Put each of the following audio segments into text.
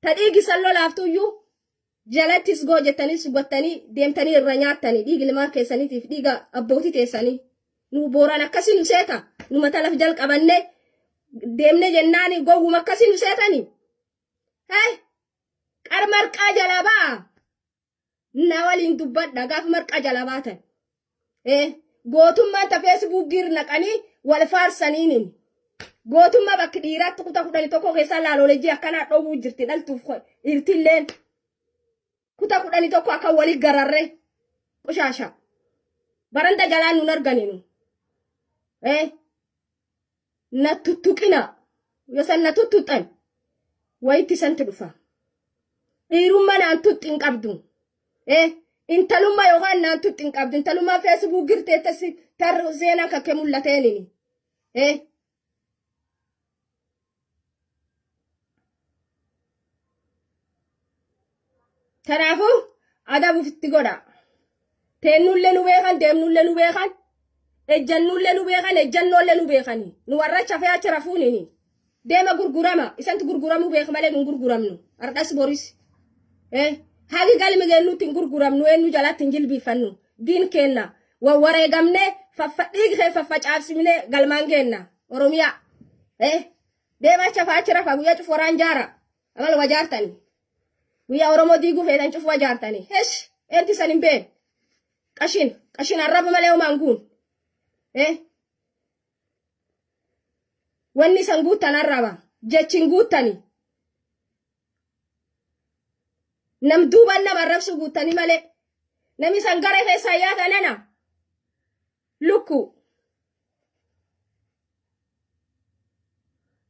Ta dhiigi san lolaaftuyyuu jalattis goo jettanii sugattanii deemtanii irra nyaattanii dhiigi ilmaan keessaniitiif dhiiga abbootii teessanii. Nu Booran akkasii nu seeta. Nu mata laf jalqabanne deemne jennaani gowwuma akkasii nu seetanii. Hey! Qar marqaa jalaa ba'a. Na waliin dubbadha gaafa marqaa jalaa baatan. Gootummaan ta feesbuukii naqanii wal faarsaniinin. Gootummaa bakki dhiiraatti kutaa 11 keessaa laalolejii akkanaa dhowwuu jirti dhaltuuf dhiirtilleen. Kutaa 11 akka walii gararree qushaasha. Baranda jalaan nun arganinu. Na tuttuqina. Yoo san na tuttuxxan wayitti santi dhufa. Dhiirummaa naan tuxxi hin qabdu. Intalummaa yookaan naan tuxxi hin qabdu. Intalummaa feesbuuk girteettas tar seenaan kakkee mul'ateenini. Kanaafuu adabuuf itti godha. Teennullee nu beekan, deemnullee nu beekan, ejjannullee nu beekan, ejjannoollee nu beekani. Nu warra chafee achi rafuunini. Deema gurgurama. Isantu gurguramuu beeka malee nu hin gurguramnu. Har'as boris. Hagi galmi geennutti hin gurguramnu, eenyu jalatti hin jilbiiffannu. Diin keenna. Wawwareegamnee dhiigi kee faffacaafsimnee galmaan geenna. Oromiyaa. Deema achi hafaa achi rafaa guyyaa cufu waraan jaara. Amal wajaartani. Guyyaa Oromoo diiguu feetan cufu wajaartani. Hesh enti san hin been. Qashin qashin arraba malee homaan guun. Wanni san guuttan arraba. Jechin guuttani. Nam duuban nama arrabsuu guuttani malee. Nami san gara keessaa yaatan ana. Lukku.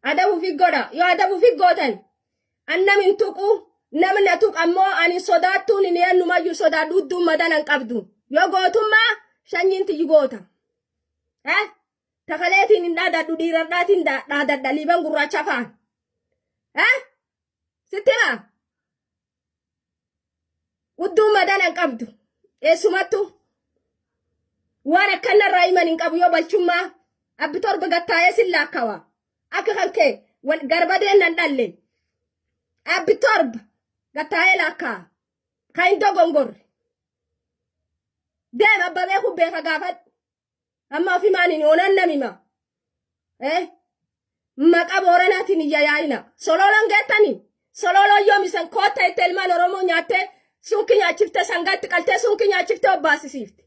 Adabu fi godha. Yoo adabu fi gootan an nam hin tuqu nam na tuq ammoo ani sodaattuun hin eenyumayyuu sodaadhu udduun madan hin qabdu. Yoo gootummaa shanyiin tiyyi goota. Eh? Takaleetiin hin dhaadadhu dhiirardhaatiin dhaadadha liiban gurraacha fa'aan. Eh? Sitti himaa? Udduu madan hin qabdu. Eessumattu waan akkanarraa himan hin qabu yoo balchummaa abbi torba gattaa'ee sin laakkawa. Akka kan kee garbadeen nan dhalle. Abbi torba gattaa'ee laakka'a. Kan hin dogongorre. Deem abba beeku beeka gaafadhu. Amma ofi maaniin oonan namima. Eh? Maqa Booranaatiin iyya yaa'ina. Sololoon geettani. Sololoon yoom isan kootta itti ilmaan Oromoo nyaattee sunki nyaachiftee sangaatti qaltee sunki nyaachiftee obbaasisiifte.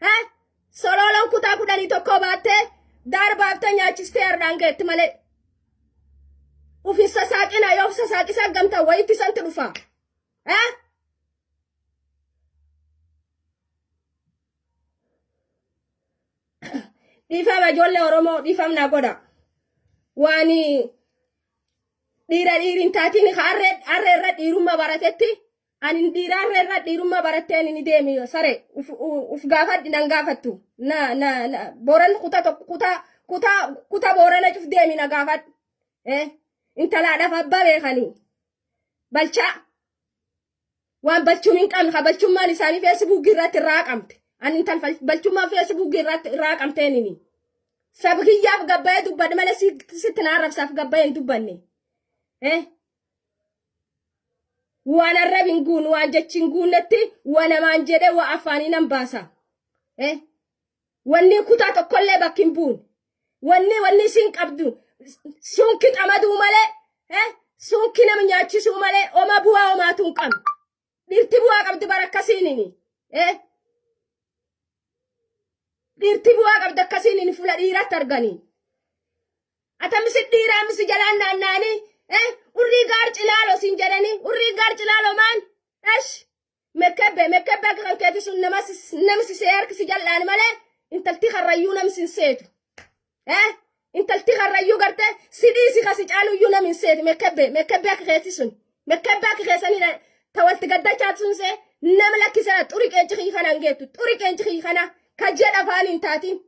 Eh? Sololoon kutaa 11 baattee daar baaftee nyaachistee hardhaan geetti malee. Ufin sasaaqina yoo of sasaaqisaa gamtaa wayitti isanti dhufa. Eh? Dhiifama ijoollee Oromoo dhiifam naa godha. Waan dhiira dhiirin taatiin harree harree irra dhiirummaa baratetti ani dhiira harree irra dhiirummaa barattee ani ni deemi sare uf gaafadhi nan gaafattu na na na booran kutaa tokko kutaa kutaa kutaa boorana cuf deemi na gaafadhu. Eh intalaadhaaf abbaa beekanii balchaa. Waan balchuun hin qabne ka balchummaan isaanii feesbuukii irratti irraa haqamte. Ani intal balchummaan feesbuukii irratti irraa haqamteen ini. Saba kiyyaaf gabbayee dubbadhe malee sitti na arrabsaaf gabbayee hin dubbanne. Eh? Waan arrab hin guunne waan jechi hin guunnetti waan namaan jedhee waa afaanii nan baasa. Eh? Wanni kutaa tokkollee bakki hin buune. Wanni wanni isin qabdu sunki xamaduu malee eh, sunki nama nyaachisuu malee oma bu'aa omaatu hin qabne. Dhirti bu'aa qabdi bara akkasiinini. Eh? Dhirti bu'aa qabdi akkasiinini fuula dhiiratti arganii. Atamisi dhiiraa misi jalaan naannaanii eh, urrii gaar cilaaloo siin jedhanii urrii gaar cilaaloo maan? Esh! Mekkebbe mekkebbe akka kan keeti sun nama nama si see harki si jal'aan malee intalti karrayyuu nam sin seetu. Eh intalti karrayyuu gartee si dhiisi ka si caaluyyuu nam hin seetu mekkebbe mekkebbe akka keeti sun mekkebbe akka keessanii ta walti gaddachaatu sun see nama lakkisa xuri qeenci kiyya kana hin geettu xuri qeenci kiyya kana ka jedha afaan hin taatiin.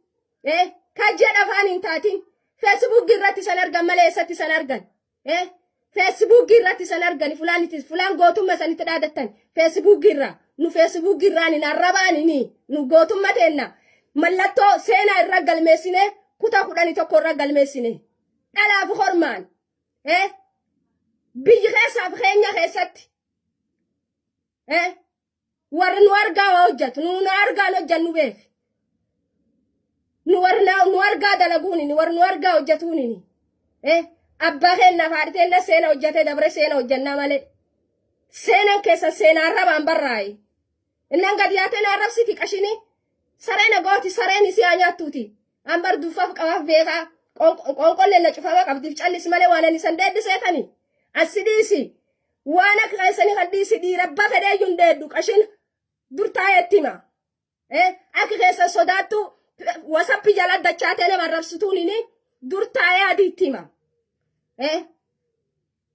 Eh ka jedha afaan hin taatiin. Feesbuukii irratti san argan malee eessatti san argan. Eh, feesbuukii irratti san argani fulaan itti fulaan gootummaa sanitti dhaadattan feesbuukii irraa nu feesbuukii irraa ni arrabaan ni nu gootummaa teenna mallattoo seenaa irra galmeessine kutaa 11 irra galmeessine dhalaaf hormaan eh Biyyi keessaaf keenya keessatti. Warri nu argaa waa hojjetu, nu argaan hojjennu beek. Nu warri nu argaa dalaguuni, warri nu argaa hojjetuuni. Abbaa keenyaaf haadha teenya seena hojjetee dabre seena hojjennaa malee. Seenan keessa seenaa arrabaan barraaye. Innan gadi yaatee na arrabsiti qashinii. Sareen gooti sareen isii haa nyaattuuti. An bar duffaaf qabaaf beekaa. Qoonqollee na cufama qabdiif callis malee waan ani san deebbiseetani. Asi dhiisi. Waan akka keessanii kan dhiisi dhiira abba fedheeyyuu hin deeddu qashin dur taa'eetti hima. Akka keessan sodaattu wasappi jala dachaatee nama arrabsituun dur taa'ee adiitti hima.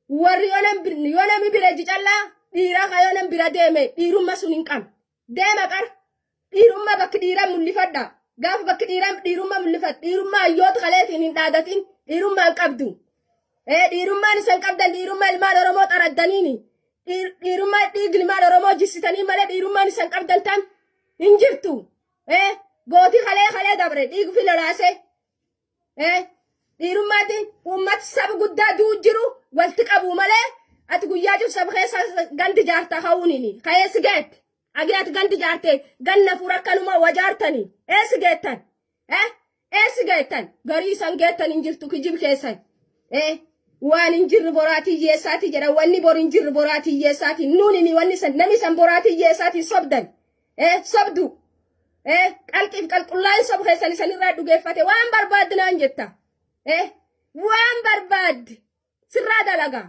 Warri yoo namni bira iji callaa dhiiraa ka yoo nam bira deeme dhiirummaa sun hin qabne. Deema qara. Dhiirummaa bakki dhiiraa mul'ifadha. Gaafa bakki dhiiraa dhiirummaa mul'ifadha. Dhiirummaa hayyoota kaleetiin hin dhaadatin dhiirummaa hin qabdu. Dhiirummaan isan qabdan dhiirummaa ilmaan Oromoo xaraddaniini. Dhiirummaa dhiigni ilmaan Oromoo jissitanii malee dhiirummaan isan qabdan tan hin jirtu. Gootii kalee kalee dabre dhiigu fi lolaase. Dhiirummaatti uummata saba guddaa du'u jiru walitti qabu malee ati guyyaa jiru saba keessa gandi jaartaa ka'uunini. Ka'eessi geette. Agi ati gandi jaarte ganna fuura akkanuma wajaartanii. Eessi geettan? Eessi geettan? Garii isan geettan hin jirtu kijib keessan. Waan hin jirre boraatii hiyyeessaati jedha. Wanni bor hin jirre boraatii hiyyeessaati. Nuuni wanni san namni san boraatii hiyyeessaati sobdan. Sobdu. Qalqiif qalqullaa'in sobu keessan isanirraa dhugeeffate waan barbaaddi naan jetta. Waan barbaaddi sirraa dalagaa.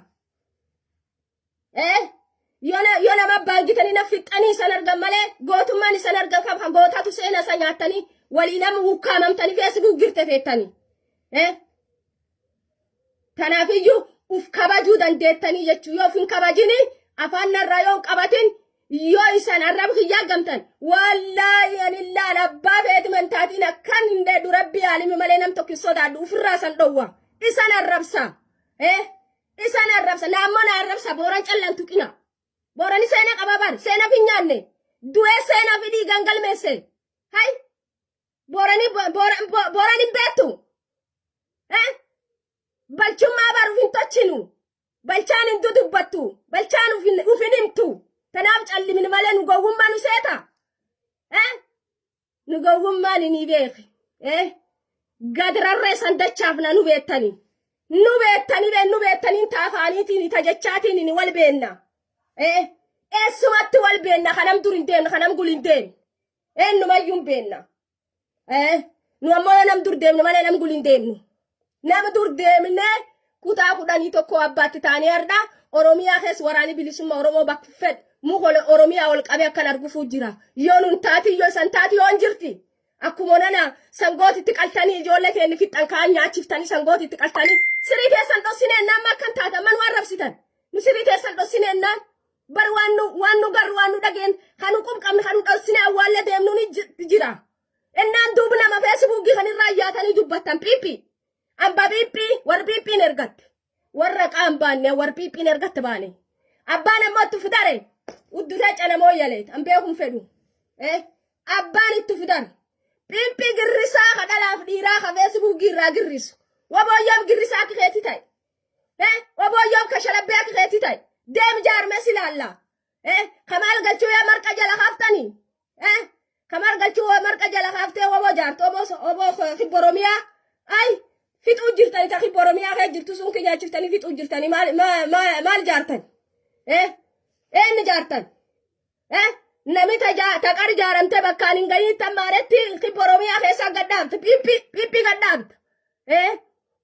Yoo nama baangitanii na fixxanii isan argan malee gootummaan isan argan qaba gootatu seena isa nyaattanii walii nama ukkaamamtanii feesbuuk girte teettanii. Kanaafiyyuu uf kabajuu dandeettanii jechuu yoo uf hin kabajini afaan narraa yoo hin qabatin yoo isan arraba kiyyaa gamtan wallaahi anillaan abbaa feeti mantaatiin akkan hin deedhu rabbi yaalimi malee nam tokko hin sodaadhu ufirraa san dhowwa isan arrabsa. Isan arrabsa naammoo na arrabsa booran callan tuqina. Boorani seena qaba bar seena fi nyaanne du'ee seena fi dhiigaan galmeesse. Hay boorani booran hin beektu. Balchummaa bar uf hin tochinu. Balchaan hin dudubbattu. Balchaan uf hin himtu. Tanaaf callimin malee nu gowwummaa nu seeta. Nu gowwummaan ni beeki. Gad rarree san dachaafna nu beettani. Nu beettani bee nu beettaniin taafaaniitiin tajechaatiin ni wal beenna. Eessumatti wal beenna kanam dur hin deemne kanam gul hin deemne. Eenyumayyuu hin beenna. Nu ammoo nam dur deemne malee nam gul hin deemnu. Nama dur deemne kutaa 11 abbaatti taanee har'a Oromiyaa keessa waraanni bilisummaa Oromoo bakka fedhe muka Oromiyaa ol qabee akkan arguufuu jira. Yoo nun taati yoo san taati yoo hin jirti. Akkuma nana sangootitti qaltanii ijoollee keenya fixxan kaan nyaachiftanii sangootitti qaltanii sirii keessan dhossineen nama akkan taatan man waan rabsitan. Nu sirii keessan dhossineen naan bar waan nu garru waan nu dhageen kan nu qubqabne kan nu dhossine awwaallee deemnu ni jira. Innaan duuba nama feesbuukii kan irraa yaatanii dubbattan piipii. Abbaa piiphii warri piiphiin ergatte. Warra qaan baanne warri piiphiin ergatte baane. Abbaan ammoo itti fudare. Uddutee canamoo yaleet an beekuun fedhu. Abbaan itti fudare. Piiphii girrisaa ka dhalaaf dhiiraa ka feesbuukii irraa girrisu. Wabooyyoof girrisaa akka keetii ta'e. Wabooyyoof ka shalabbee akka keetii ta'e. Deemi jaarmes ilaalla. Kamaal galchuu yaa marqa jala kaaftanii. Kamaal galchuu marqa jala kaaftee waboo jaartu oboo kibba Oromiyaa. Ay fixuu jirtanii ta kibba Oromiyaa kee jirtu sun nyaachiftanii fixuu jirtanii maal jaartan? Eenyu jaartan? Nami taqar jaaramtee bakkaan hin gahiin tammaaretti kibba Oromiyaa keessaa gadhaabte piippi piippi gadhaabte.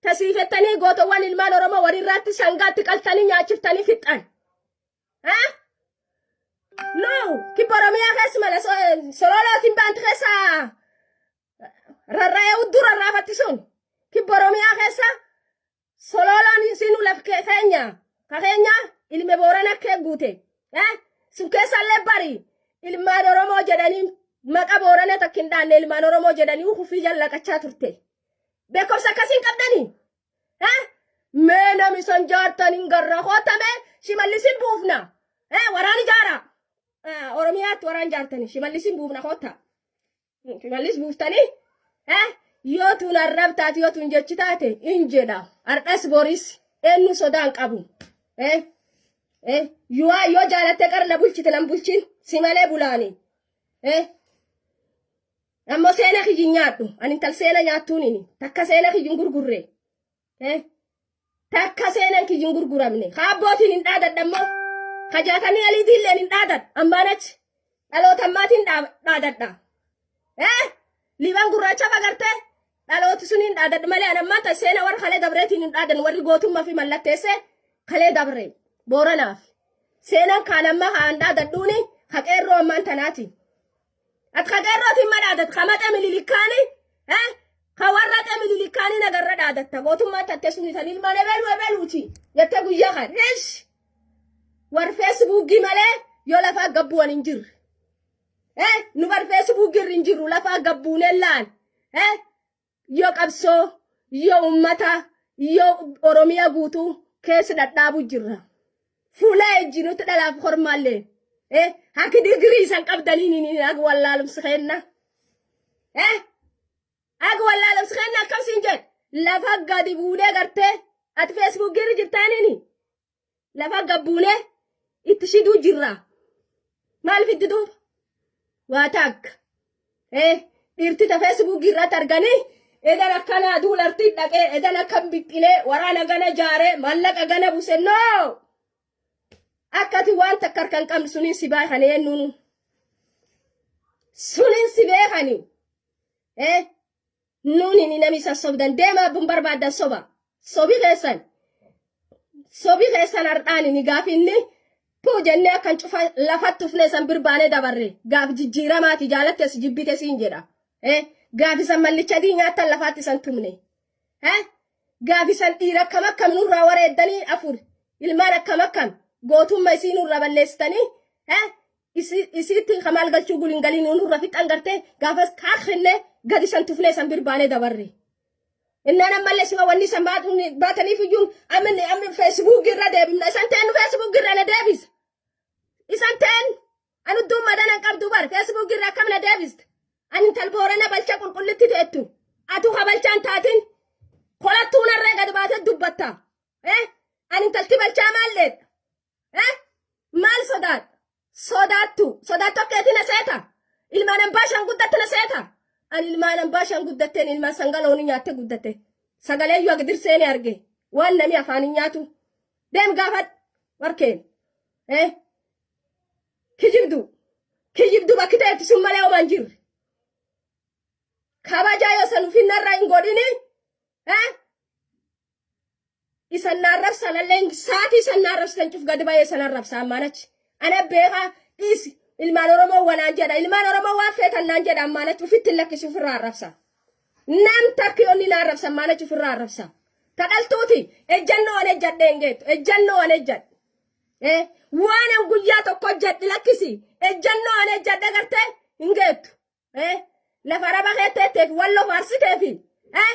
Tasiifettanii gootowwan ilmaan Oromoo walirraatti sangaatti qaltanii nyaachiftanii fixxan. No, kibba Oromiyaa keessa mala sololootiin baanti keessa rarra'ee hudduu rarraafatti sun. Kibba Oromiyaa keessa sololoon sinu laf keenya ka keenya ilme boorana kee guute. Sun keessallee bari ilmaan Oromoo jedhanii maqa boorana takka hin dhaanne ilmaan Oromoo jedhanii ufii jallaqachaa turte. Beekumsa akkasii hin qabdanii? Mee nami san jaartan hin garra hootame shimallisin buufna. Waraan ijaara. Oromiyaatti waraan jaartanii shimallisin buufna hoota. Shimallis buuftanii? Yoo tun arrab taate yoo tun jechi taate hin jedha. Ardhas boris eenyu sodaa hin qabu. Eh? Eh? Yoo jaalattee qara na bulchite nan bulchin si malee bulaani. Eh? Ammoo seena kiyyi nyaadhu. Ani intal seena nyaattuun takka seena kiyyi hin gurgurre. Eh? Takka seenan kiyyi hin gurguramne. Ka abbootiin hin dhaadadha ammoo. Ka jaatanii aliitiilleen hin dhaadadha. Ammaan achi dhaloota ammaatiin dhaadadha. Eh? Liban gurraacha fagartee dhalooti sun hin dhaadadhu malee ani ammaan tan seena warra kalee dabreetiin hin dhaadan warri gootummaa fi mallatteessee kalee dabre booranaaf. Seenan kaan ammaa haan dhaadadhuuni ka qeerroo ammaan tanaati. Ati ka qeerrootiin ma dhaadat ka maxee mililikkaani eh? Ka warra xee mililikkaanii nagarra dhaadatta gootummaan tattee suni tan ilmaan ebelu ebeluuti jettee guyyaa kan ish war feesbuukii malee yoo lafaa gabbu'an hin jirre. Eh, nu bar feesbuukii irra hin jirru lafaa gabbuuneen laal. Eh, yoo qabsoo, yoo ummata, yoo Oromiyaa guutuu keessa dhadhaabu jirra. Fuula ejjinutti dhalaaf hormaallee. Eh, haki digirii isan qabdaniin hin haga wallaalumsi kenna. Eh, haga wallaalumsi kenna akkam siin jedhe. Lafa gadi buunee gartee ati feesbuukii irra jirtaaniini. Lafa gabbuunee itti shiduu jirra. Maal fiddi duuba? Waa takka. Eh, dhiirti ta feesbuukii irratti arganii edan akkanaa duulartii dhaqee edan akkam bixxilee waraana gana jaaree mallaqa gana buse noo. Akkati waan takka harka hin qabne suniin si beekani eenyuun. Suniin si beekani. Eh, nuuni ni nami sassobdan deemaa bun barbaaddan soba. Sobi keessan. Sobi keessan har'aani ni gaafinni puu jennee akkan cufa lafatti ufnee san birbaanee dabarre gaaf jijjiiramaati jaalattes jibbite siin jedha. Eh, gaafi san mallicha adii nyaattan lafaatti san tumne. Eh, gaafi san dhiira akkam akkam nurraa wareeddanii afur ilmaan akkam akkam gootummaa isii nurraa balleessitanii eh, isiitti kamaal galchuu gulin galiin nurra fixan gartee gaafas kaakenne gadi san tufnee san birbaanee dabarre. Innaan ammallee sima wanni isan baataniif iyyuu amni amni feesbuukii irra deebifna. Isan teennu feesbuukii irra na deebisa. Isan teen anu duun madanan qabdu bar feesbuukii irra akkam na deebiste. Ani intal boorana balcha qulqullitti teettu. Atu kabalchaan taatin kolattuu narree gad baatee dubbatta. Eh? Ani intalti balchaa maalleedha? Eh? Maal sodaadha? Sodaattu. Sodaattu akka eetina seeta. Ilmaan abbaa shan guddatte na seeta. Ani ilmaan abbaa shan guddatteen ilmaan sangalooni nyaatte guddatte. Sagalee iyyuu agdirseeni arge. Waan nami afaan hin nyaatu. Deem gaafadhu. Warkeen. Eh? Kijibdu. Kijibdu bakki ta'etti sun malee homaan jirre. Kabajaa yoo san ufinnarraa hin godhini. Eh? Isan naarrabsan allee saatii isan naarrabsitan cuf gadi ba'ee san arrabsa ammaan achi. Ana beekaa dhiisi ilmaan Oromoo wanaan jedha ilmaan Oromoo waan feetan naan jedha ammaan achi ufitti hin lakkisu ofirraa arrabsa. Nam takki onni na arrabsa ammaan achi ofirraa arrabsa. Kadhaltuuti ejjannoo an ejjadhe hin geettu ejjannoo an ejjadhe. Eh, waan an guyyaa tokko hojjedhe lakkisi ejjannoo an ejjadhe gartee hin geettu. Eh, lafa araba keetteetteef walloo faarsiteefi eh,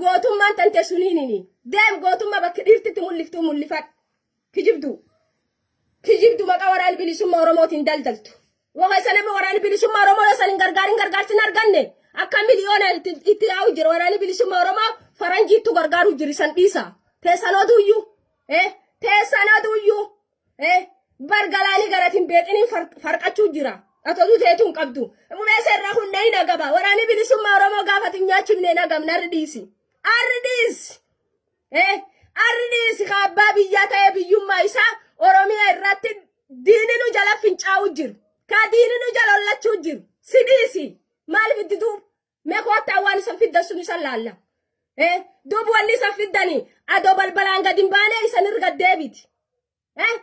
gootummaan tante suniinini deem gootummaa bakki dhiirtitti mul'iftuu mul'ifadhu. Kijibduu. Kijibduu maqaa waraana bilisummaa Oromootiin daldaltu. Waqa isa nama waraana bilisummaa Oromoo yoo san hin gargaarin gargaarsi hin arganne akka miliyoona itti yaa'u jira waraanni bilisummaa Oromoo faranjiittu gargaaru jira san dhiisa. Teessan oduuyyuu. Eh, teessan oduuyyuu. Eh, bargalaanii garatiin beeqiniin farqachuu jira. Ati oduu teetu hin qabdu. Meeshaa irraa humna hin agaba. Waraanni bilisummaa Oromoo gaafa nyaachifne hin agamne arri dhiisi. Arri dhiisi. Eh, arri dhiisi ka abbaa biyyaa ta'ee biyyummaa isaa Oromiyaa irratti diininu jala fincaa'u jiru. Ka diininu jala ollachuu jiru. Si dhiisi. Maaliif itti duub? Mee koottaa waan isan fiddan sun isan laalla. Eh, duub wanni isan fiddanii adoo balbalaan gadi hin baane isan irra deebiti. Eh,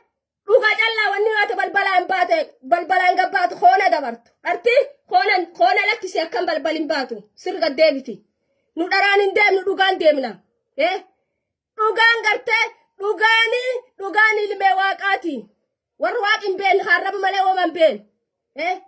dhugaa callaa wanni ati balbalaan baate balbalaan gabbaatu koona dabartu. Arti koona koona lakkisi akkam balbal hin baatu sirga deebiti. Nu dharaan hin deemnu dhugaan deemna. Eh, dhugaan gartee dhugaani dhugaan ilmee waaqaati. Warri waaqi hin beekne harraba malee ooman beekne. Eh,